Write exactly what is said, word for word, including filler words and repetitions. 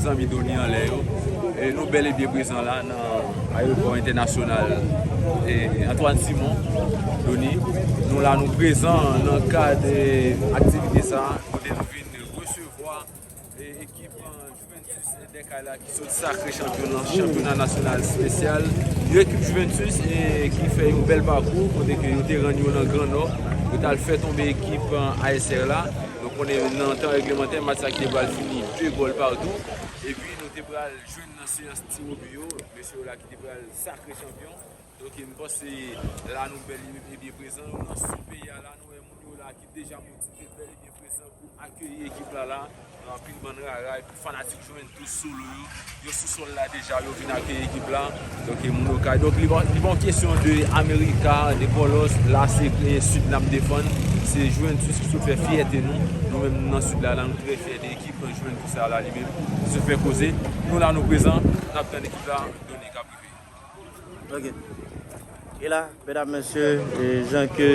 Zanmi Doni anlè yo. E nou bèl e byen prezan la nan ayewopò entènasyonal e Antoine Simon. Doni, nou la, nou prezan nan kad e aktivite sa a, kote nou vin resevwa e ekip e, Juventus Dèkay la ki sot sakre chanpyon nan chanpyona nasyonal espesyal. Yon ekip Juventus e ki fè yon bèl pakou kote ke yo te rann yo nan Gran Nò. Yo t al fè tonbe ekip e, A S R la. Nou konnen nan tan reglemantè, match sa ki te pral fini de gòl patou. Epi nou te pral jwenn nan seyans tiro bi yo, mesye yo la ki te pral sakre chanpyon. Donk, m panse la nou bèl e byen prezan. Nou nan sou peyi a la, nou wè moun yo la ki deja motive, bèl e byen prezan pou akeyi ekip la la. Gen anpil bann rara epi fanatik Juventus solo yo. Yo sou sòl la deja, yo vin akeyi ekip la. Donk, e moun yo kay. Donk, li bon, li bon kesyon de Amerika, de Pòlòs. La, se e, Sid la m defann. Se Juventus ki sot fè fyète nou. Nou menm nan Sid la, la, nou trè fyè de ekip Juventus sa la li menm. Ki sot fè koze. Nou la, nou prezan. N ap tann ekip la, Doni k ap rive. Ok. E la, medam, mesye, e jan ke